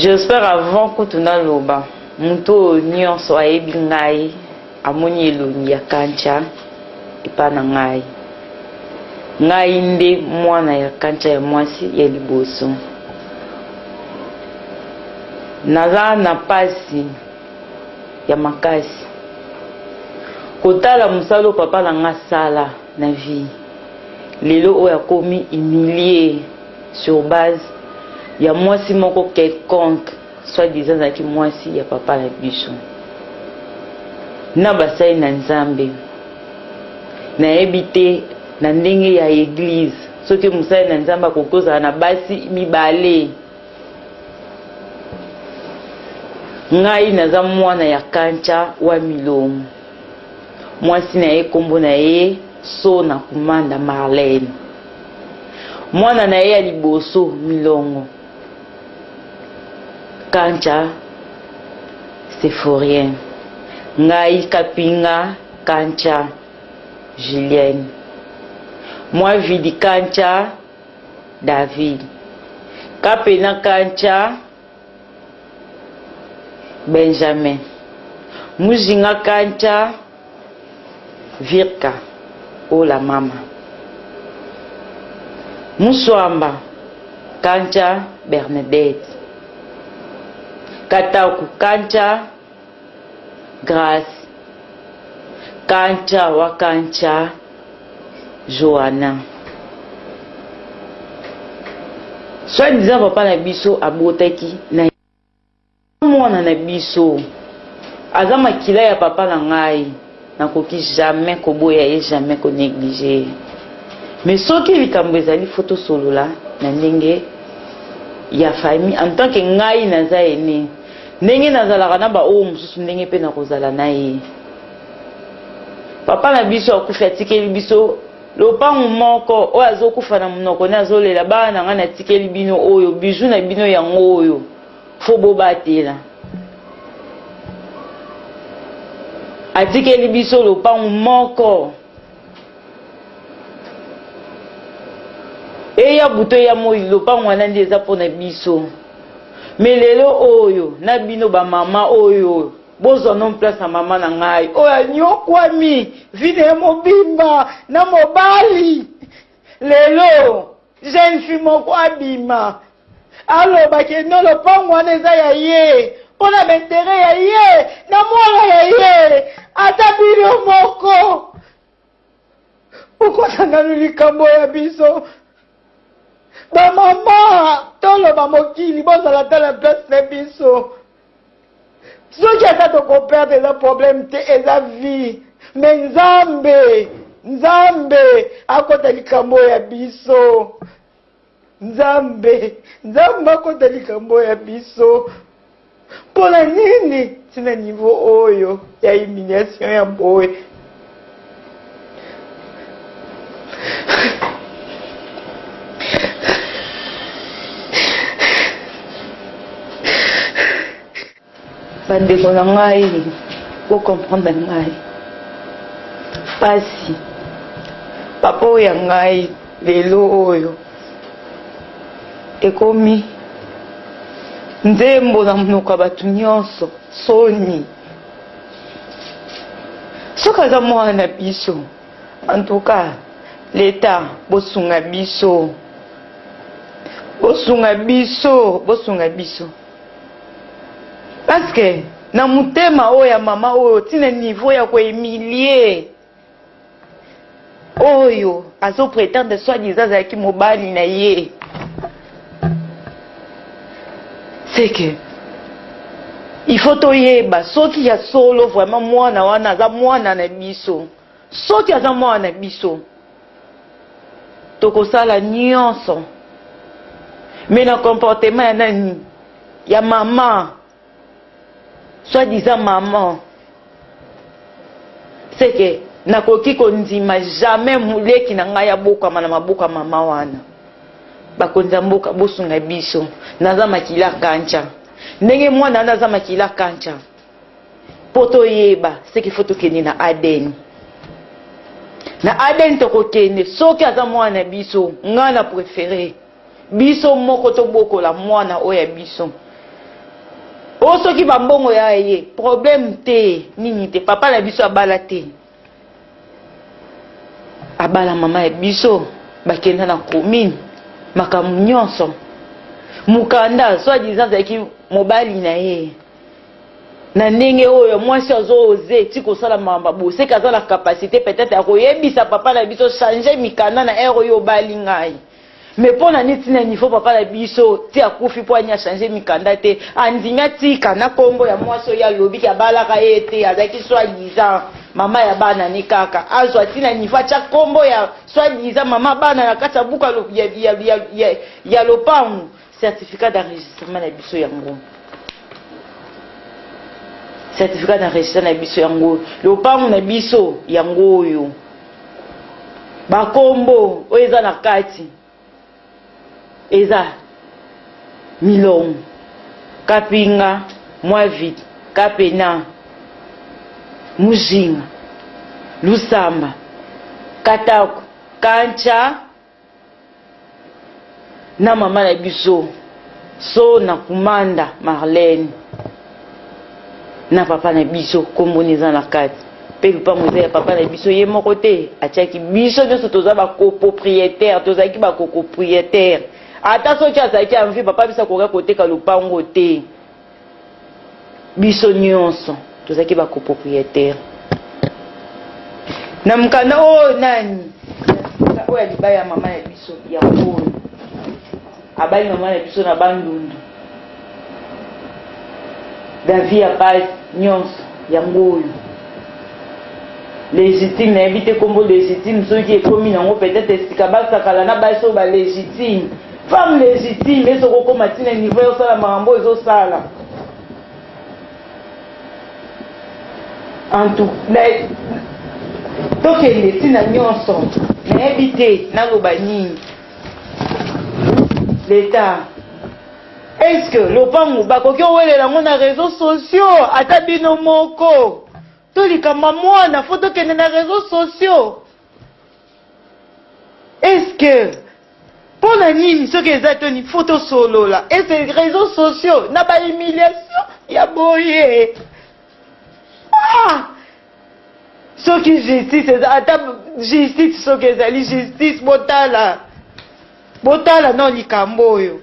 J'espère avant kutu naloba moto oyo nyonso ayebi ngai amoni elongi ya Kancha epa na ngai. Ngai nde mwana ya Kancha ya mwasi ya liboso. Naza na pasi ya makasi kotala mosala oyo papa na ngai asala na vie lelo oyo akomi humilie sur base ya mwasi moko quelconque soit disant azalaki mwasi ya papa na biso na basali na Nzambe. Nayebi te na ndenge ya eglise soki mosali na Nzambe akoki kozala na basi mibale. Ngai naza mwana ya Kancha wa Milongo. Mwasi na ye kombo na ye Sona Kumanda Marlène. Mwana na ye ya liboso Milongo Kancha Sephorien. Ngai Kapinga Kancha Julienne. Mwavidi Kancha David. Kapena Kancha Benjamin. Mujinga Kancha Virka Ola mama. Muswamba Kancha Bernadette. Kataku Kancha Grace. Kancha wa Kancha Johanna. Soit disant papa na biso abotaki na mwana na biso aza makila ya papa na ngai, nakoki jamais koboya ye, jamais ko negliger ye. Mais soki likambo ezali faut tosolola na ndenge ya famille en tant que ngai naza aine, ndenge nazalaka na ba oyo mosusu ndenge pe nakozala na ye. Papa na biso akufi atikeli biso lopangu moko oyo azokufa na monoko ne azolela bana na ngai natikeli bino oyo bijou na bino yango oyo fo bobatela. Atikeli biso lopangu moko eya butu eya moi lopangu wana nde eza mpo na biso. Me lelo oyo na bino ba mama oyo Bozwa non place ya mama na ngai oyo anyokwami vie na ye mobimba na mobali. Lelo jeune fille moko abima aloba ke no lopango wana eza ya ye mpo na baintere ya ye na mwana ya ye, ata bino moko bokota nanu likambo ya biso bamama toloba mokili bozala ata na place na biso. Soki ata toko perdre eza problème te eza vie mais nzambe nzambe akota likambo ya biso nzambe nzambe akota likambo ya biso mpona nini ntina niveau oyo ya humiliation ya boye Bandeko na ngai, bo comprendre ngai pasi papa oyo ya ngai lelo oyo ekomi nzembo na monoko ya bato nyonso soni soki aza mwana na biso en tout cas l'etat bosunga biso bosunga biso bosunga biso parce que na motema oyo ya mama oyo tina niveau ya kohumilie oyo azo pretendre soit disant azalaki mobali na ye c'est que il faut toyeba soki ya solo vraiment mwana wana aza mwana na biso soki aza mwana na biso tokosala nyonso mais na comportement ya nani ya mama soit disant maman c'est que nakoki kondima jamais leki na ngai abokama na maboko ya mama wana. Bakonzi ya mboka bosunga biso, naza makila kancha ndenge mwana wana aza makila kancha po toyeba ce qu'il faut tokende na ADN na ADN tokokende soki aza mwana na biso ngai na prefere biso moko tobokola mwana oyo ya biso. O soki ba mbongo ya ye problème te nini te papa na biso abala te abala mama ya biso bakenda na commune makambo nyonso mokanda soit disant azalaki mobali na ye na ndenge oyo mwasi azo ose ti kosala makambo boseke aza na capacité peut-être ya koyebisa papa na biso change mikanda na heure oyo obali ngai. Mais pona nini ti na niveau papa na biso ti akufi po ani a changer mikanda te andimi atika na kombo ya mwasi oyo alobi ke abalaka ye te azalaki soit disant mama ya bana ne kaka azwa ti na niveau atia kombo ya soit disant mama bana na kati ya buku ya, ya, ya, ya, ya lopango certificat d'enregistrement na biso yango certificat d'enregistrement na biso yango lopango na biso yango oyo Bakombo oyo eza na kati eza Milongo, Kapinga, Mwavita, Kapena, Mujinga, Lusamba, Katako, Kancha na mama na biso Sona Kumanda Marlène na papa na biso kombo na eza na kati pe lupango eza ya papa na biso ye moko te atiaki biso nyonso toza ba copropriétaire tozalaki ba copropriétaire ata soki azalaki en vie papa biso akoka koteka lupango te biso nyonso tozalaki ba copropriétaire na mokanda oyo nani oyo ya libaya ya mama na biso ya oyo abali mama na biso na bandundu davi ya base nyonso yango oyo légitime nayebi te nkombo légitime soki ekomi nango peut-être esika basakala na basi oyo balégitime femme légitime esoki okóma ntina niveau ya osala makambo oyo ezosala en tout tokende ntina nyonso nayebi te naloba nini leta est ce que lopango bakoki owelela yango na réseaux sociaux ata bino moko to likambo ya mwana fo tokende na réseaux sociaux est ce que mpo na nini soki eza toni fo tosolola ese réseaux sociaux na bahumiliation ya boye ah! Soki justice eza ata justice soki ezali justice botala botala no likambo oyo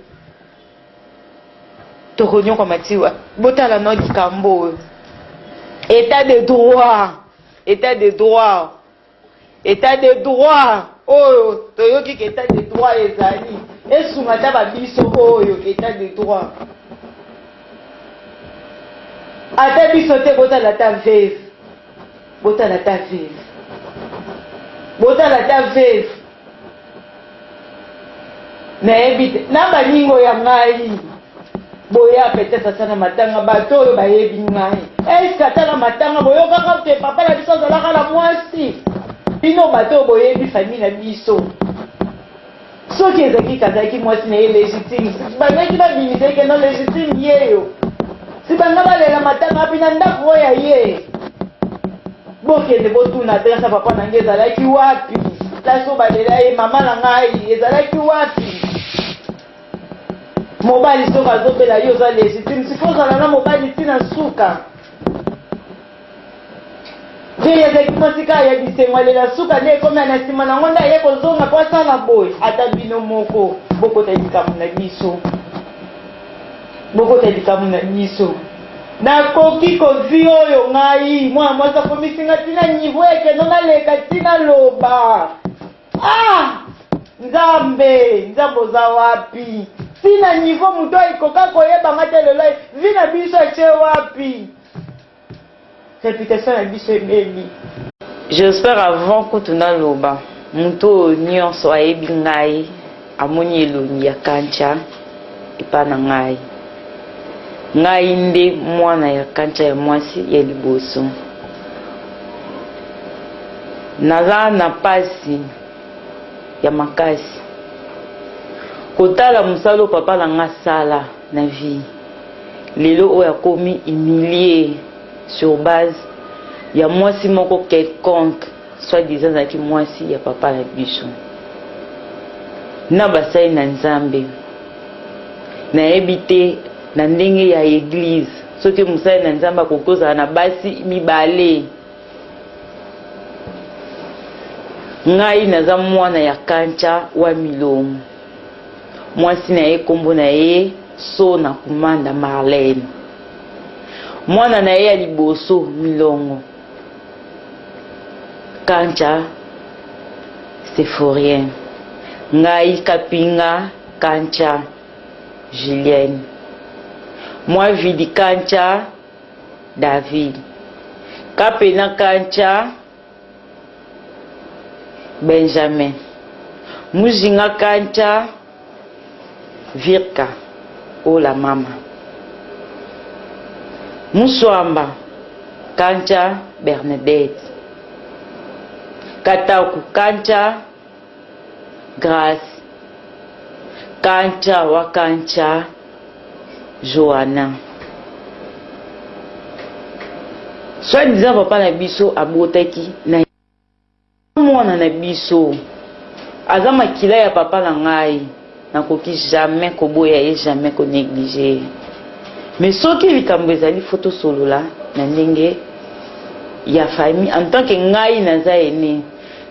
tokonyokwama tiwa botala no likambo oyo état de droit état de droit état de droit oyo toyoki ke état de droit ezali esunga ata babiso oyo état de droit ata biso te botala ata veve botala ata veve botala ata veve nayebi te na baningo ya ngai boya peut-être ata na matanga bato oyo bayebi ngai eske ata na matanga boyokaka te papa na biso azalaka na mwasi bino bato oyo boyebi famille na biso Soki ezalaki kazalaki mwasi na ye legitime, bandaki babimisa ye kendo legitime yeyo. Si banga balela matanga wapi na ndako oyo ya ye. Bokende botuna adresse ya papa na ngai ezalaki wapi? Place oyo balela ye mama na ngai ezalaki wapi? Mobali soki azobela yo oza legitime, sikoyo ozala na mobali ti na suka. Ye azalaki mwasi kaka ya bisengo alela suka nde ekomi na nsima na yango nde aye kozonga mpo asala boye. Ata bino moko bokota likambo na biso, bokota likambo na biso. Nakoki kozwi oyo ngai mwana mwasi akomisi nga ntina niveau ya kendo naleka ntina loba ah nzambe nzambe oza wapi ntina niveau moto akoka koyeba nga te lelo vi na biso atie wapi Reputation na biso ebebi. J'espère avant kutu naloba moto oyo nyonso ayebi ngai amoni elongi ya Kancha epa na ngai. Ngai nde mwana ya Kancha ya mwasi ya liboso. Naza na pasi ya makasi kotala mosala oyo papa na ngai asala na vie. Lelo oyo akomi humilie sur base ya mwasi moko quelconque soit disant azalaki mwasi ya papa na biso na basali na Nzambe nayebi te na ndenge ya eglise. Soki mosali na Nzambe akoki kozala na basi mibale. Ngai naza mwana ya Kancha wa Milongo. Mwasi na ye kombo na ye Sona Kumanda Marlène. Mwana na ye ya liboso Milongo Kancha Sephorien. Ngai Kapinga Kancha Julienne. Mwavidi Kancha David. Kapena Kancha Benjamin. Mujinga Kancha Virka Ola mama. Muswamba Kancha Bernadette. Kataku Kancha Grace. Kancha wa Kancha Johanna. Soit disant papa na biso abotaki na mwana na biso aza makila ya papa na ngai, nakoki jamais koboya ye, jamais ko négliger ye. Mais soki likambo ezali, faut tosolola na ndenge ya famille. En tant que ngai naza aîné,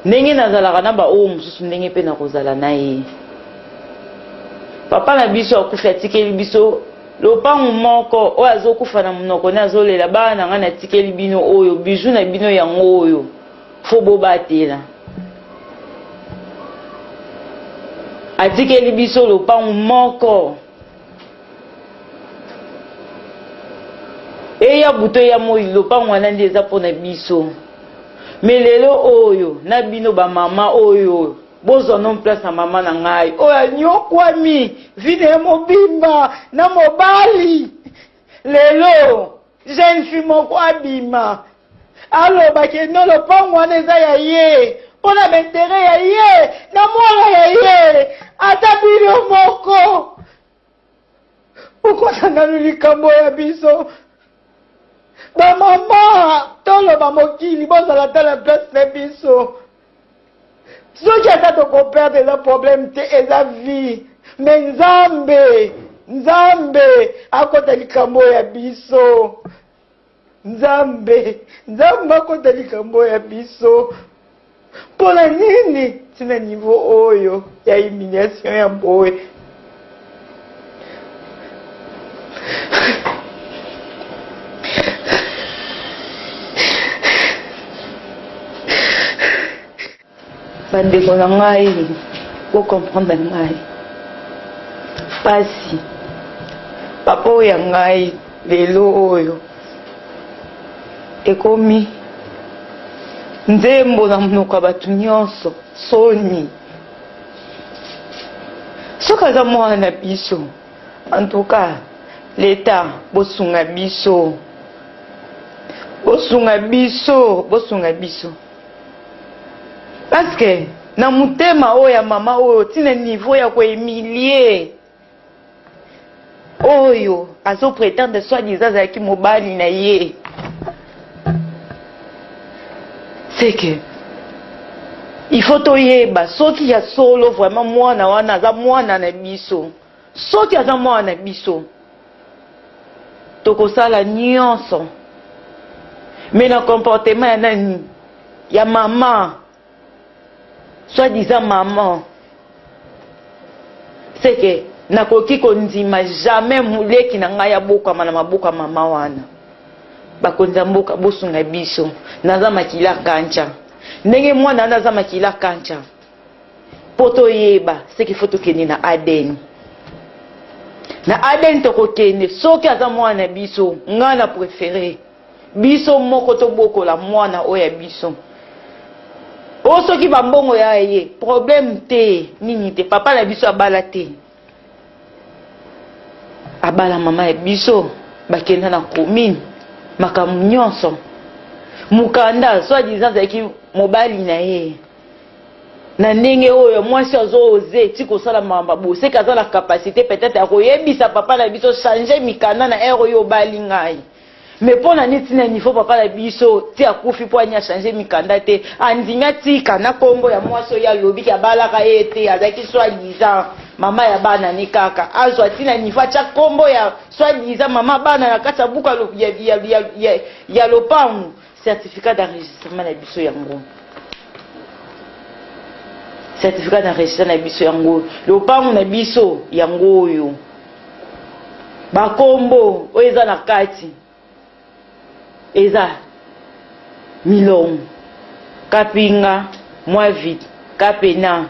ndenge nazalaka na baoyo mosusu, ndenge mpe nakozala na ye. Papa na biso akufi, atikeli biso lopango moko oyo azokufa na monoko ne azolela: "Bana na ngai, natikeli bino oyo bijou na bino, yango oyo faut bobatela." Atikeli biso lopango moko, eya butu eya moi, lopango wana nde eza mpona biso. Mais lelo oyo na bino bamama oyo bozwa non place na mama na ngai oyo anyokwami vie na ye mobimba na mobali, lelo jeune fille moko abima alobaki no lopango wana eza ya ye mpo na baintérêt ya ye na mwana ya ye. Ata bino moko okota nanu likambo ya biso bamama, toloba mokili bozala ta na place na biso. Soki ata tokoperdre, eza problème te, eza vie. Mais Nzambe, Nzambe akota likambo ya biso. Nzambe, Nzambe akota likambo ya biso. Mpona nini ntina niveau oyo ya humiliation ya boye? Bandeko na ngai, bocomprendre ngai pasi. Papa oyo ya ngai lelo oyo ekomi nzembo na monoko ya bato nyonso, soni. Soki aza mwana na biso, en tout cas l'État, bosunga biso, bosunga biso, bosunga biso, parce que na motema oyo ya mama oyo, ntina niveau ya kohumilie oyo azoprétendre soi-disant azalaki mobali na ye, c'est que il faut toyeba soki ya solo vraiment mwana wana aza mwana na biso. Soki aza mwana na biso, tokosala nyonso. Mais na comportement ya nani, ya mama, soi-disant maman, c'est que nakoki kondima jamais moleki na ngai abokama na maboko ya mama wana. Bakonzi ya mboka, bosunga biso. Naza makila Kancha, ndenge mwana wana aza makila Kancha. Mpo toyeba seki, faut tokende na ADN. Na ADN tokokende soki aza mwana na biso. Ngai na préféré biso moko tobokola mwana oyo ya biso oyo. Soki bambongo ya ye, problème te, nini te. Papa na biso abala te, abala mama ya biso, bakenda na commune, makambo nyonso, mokanda, soi-disant azalaki mobali na ye. Na ndenge oyo mwasi azo-oser ti kosala makambo boseki, aza na capacité peut-être ya koyebisa papa na biso: "Change mikanda na heure oyo obali ngai." Mais mpo na nini ntina niveau papa na biso ti akufi, mpo ani achange mikanda te, andimi atika na nkombo ya mwasi oyo alobiki abalaka ye te, azalaki soi-disant? Mama ya bana ne kaka azwa ti na niveau atya kombo ya soit disant mama bana na kati ya buku ya lopango. Certificat d'enregistrement na biso yango, certificat d'enregistrement na biso yango, lopango na biso yango oyo, bakombo oyo eza na kati eza Milongo Kapinga Mwavit Kapena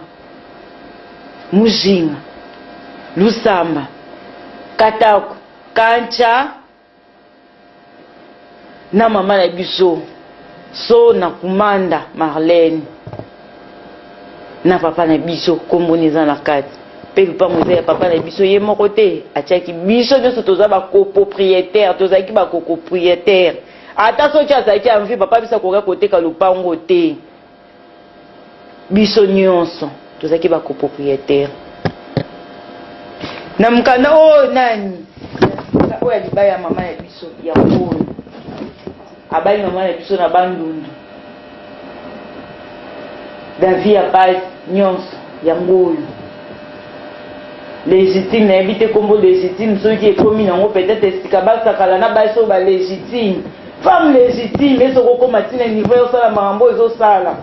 Mujinga Lusamba Katako Kancha na mama na biso so na Kumanda Marlene na papa na biso, nkombo eza na kati. Mpe lupango eza ya papa na biso ye moko te, atiaki biso nyonso, toza bacopropriétaire, tozalaki bacopropriétaire. Ata soki azalaki en vie, papa biso akoka koteka lupango te. Biso nyonso tozalaki bacopropriétaire na mokanda oyo. Nani oyo ya libaya ya mama ya biso yango oyo abali mama na biso na Bandundu, Davi ya base nyonso yango oyo. Légitime, nayebi te nkombo légitime soki ekomi nango, peut-être esika basakala na basi oyo balégitime. Femme légitime esoki okóma ntina niveau ya osala makambo oyo ezosala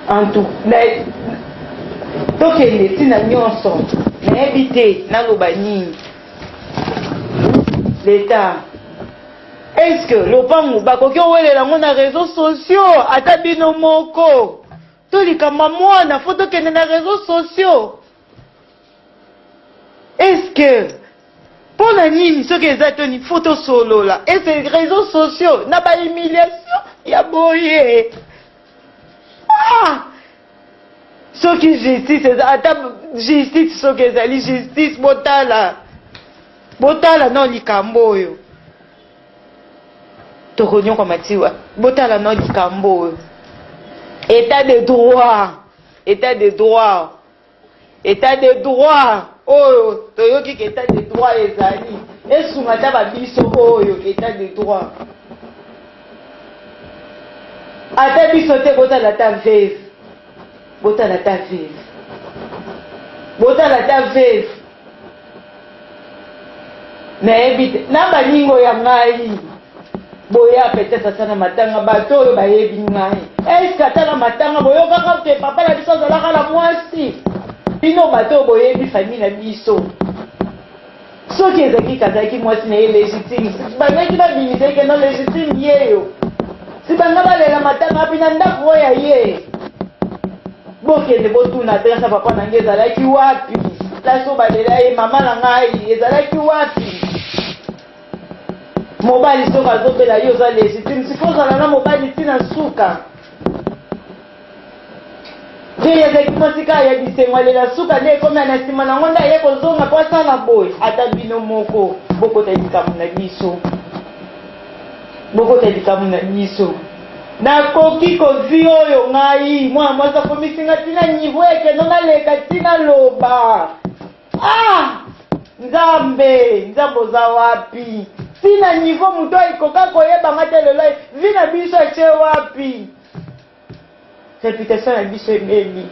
en tout, tokende ntina nyonso, nayebi te naloba nini. Leta, est ce que lopango bakoki owelela yango na réseaux sociaux? Ata bino moko to likambo ya mwana, faut tokende na réseaux sociaux? Est ce que mpo na nini? Soki eza toni, faut tosolola ese réseaux sociaux na bahumiliation ya boye. Ah! Soki justice eza, ata justice, soki ezali justice, botala, botala no likambo oyo tokonyokama tiwa. Botala no likambo oyo. État de droit, état de droit, état de droit oyo toyoki ke état de droit ezali, esunga ata babiso oyo. État de droit, ata biso te, botala ata veuve, botala ata veuve, botala ata veuve. Nayebi te na baningo ya ngai boya, peut-être ata na matanga, bato oyo bayebi ngai, est-ce ata na matanga boyokaka te papa na biso azalaka na mwasi? Bino bato oyo boyebi famille na biso, soki ezalaki kazalaki mwasi na ye légitime, bandaki babimisa ye kendo légitime yeyo, si banga balela matanga api na ndako oyo ya ye. Bokende botuna adresse ya papa na ngai ezalaki wapi, place oyo balela ye mama na ngai ezalaki wapi. Mobali soki azobela, yo oza légitime, siko ozala na mobali ntina suka te. Ezalaki mwasi kaka ya bisengo, alela suka nde ekomi na nsima nango nde aye kozonga mpo asala boye. Ata bino moko bokota likambo na biso, bokota likambo na biso. Nakoki kozwi oyo ngai mwana mwasi akomisinga ntina niveau ekendo naleka ntina loba. Ah, Nzambe, Nzambe oza wapi? Ntina niveau moto ekoka koyebanga te lelo, vie na biso atie wapi? Réputation na biso ebebi.